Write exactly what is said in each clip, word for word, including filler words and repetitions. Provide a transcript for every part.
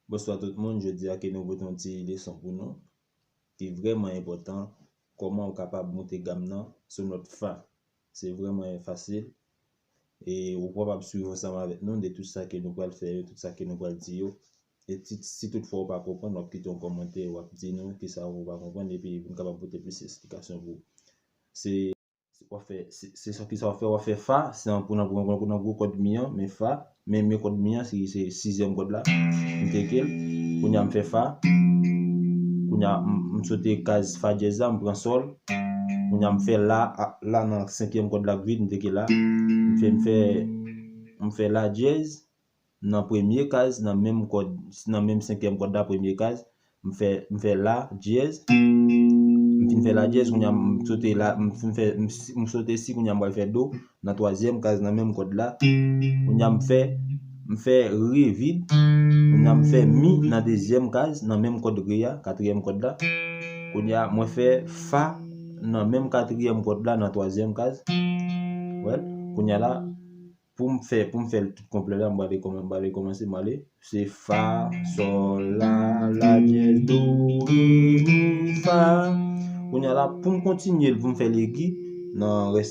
Bonswa tout moun, jodi a ke nou pote yon ti leson pou nou ki vrèman enpòtan, kòman ou kapab moute gam nan sou nòt fa. Se vrèman fasil e ou kapab swiv ansanm avèk nou de tout sa ke nou pral fè yo, tout sa ke nou pral di yo. E si, si toutfwa ou pa konprann, w ap kite yon kòmantè, w ap di nou kisa ou pa konprann epi pou n kapab pote plis esplikasyon pou ou. Se w ap fè, se, se sa ki sa w ap fè, w ap fè fa, se nan, pou nan, pou nan, pou nan gwo kòd mi an, men fa, men, men kòd mi an, se, se sizyèm kòd la, m teke l, kounye a m fè fa, kounye a m, m sote kaz fa dyèz la, m pran sòl, kounye a m fè la, a, la nan senkyèm kòd la k vid, m teke la, m fè, m fè, m fè la dyèz, nan premye kaz, nan menm kòd, nan menm senkyèm kòd la, premye kaz, m fè, m fè la dyèz. M fin fè la dyèz, kounye a m sote la, m fin fè, m, m sote si, kounye a m pral fè do, nan twazyèm kaz, nan menm kòd la. Kounye a m fè, m fè re vid, kounye a m fè mi nan dezyèm kaz, nan menm kòd re a, katriyèm kòd la. Kounye a mwen fè fa nan menm katriyèm kòd la, nan twazyèm kaz. Wè, kounye a la, pou m fè, pou m fè l tout konplè la, m prale kòman-, m prale kòmanse, m prale. Se fa, sòl, la, la dyèz, do, re, mi, fa. Kounye a la, pou m kontinye l, pou m fè l egi, nan rès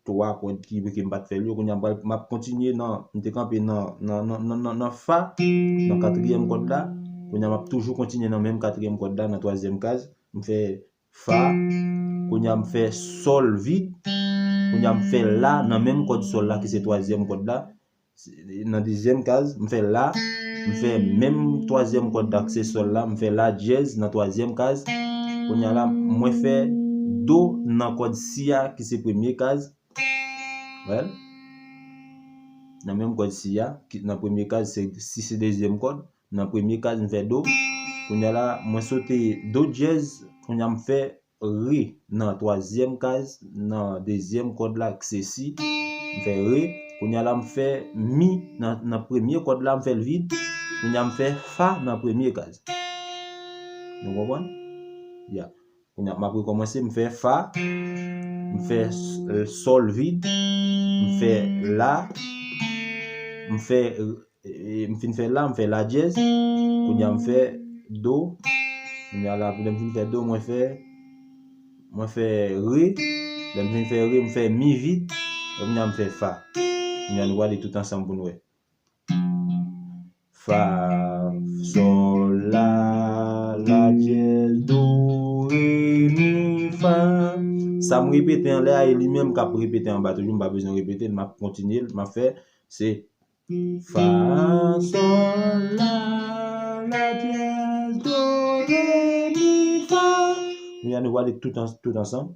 twa kòd ki, ke m pa t fè l yo, kounye a m pral, m ap kontinye nan, m te kanpe nan, nan, nan, nan, nan, nan fa, nan katriyèm kòd la. Kounye a m ap toujou kontinye nan menm katriyèm kòd la, nan twazyèm kaz. M fè fa, kounye a m fè sòl vid, kounye a m fè la nan menm kòd sòl la ki se twazyèm kòd la, nan dezyèm kaz, m fè la, m fè menm twazyèm kòd la ki se sòl la, m fè la dyèz nan twazyèm kaz, kounye a la mwen fè do nan kòd si a ki se premye kaz, wè, nan menm kòd si a, ki, nan premye kaz, se, si se dezyèm kòd, nan premye kaz, m fè do. Kounye a la, mwen sote do dyèz, kounye a m fè re nan twazyèm kaz, nan dezyèm kòd la, ki se si. M fè re. Kounye a la, m fè mi nan, nan premye kòd la, m fè l vid. Kounye a m fè fa nan premye kaz. Nou konprann? Ya. Kounye a, m ap rekòmanse, m fè fa, m fè s-, sòl vid, m fè la, m fè, e, m fin fè la, m fè la dyèz, kounye a m fè do, kounye a la, lè m fin fè do, mwen fè, mwen fè re, lè m fin fè re, m fè mi vid, e kounye a m fè fa. Kounye a nou prale tout ansanm pou n wè. Fa, sòl, la, la dyèz, do, re, mi, fa. Sa m repete anlè a, e li menm k ap repete anba toujou, m pa bezwen repete l, m ap kontinye l, m ap fè, se fa, sòl, la, la dyèz, do, re, mi, fa. Kounye a nou prale tout an-, tout ansanm.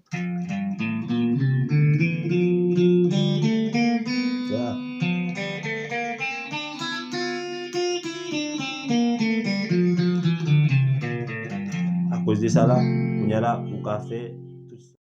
Sa. Akoz de sa la, kounye a la, ou ka fè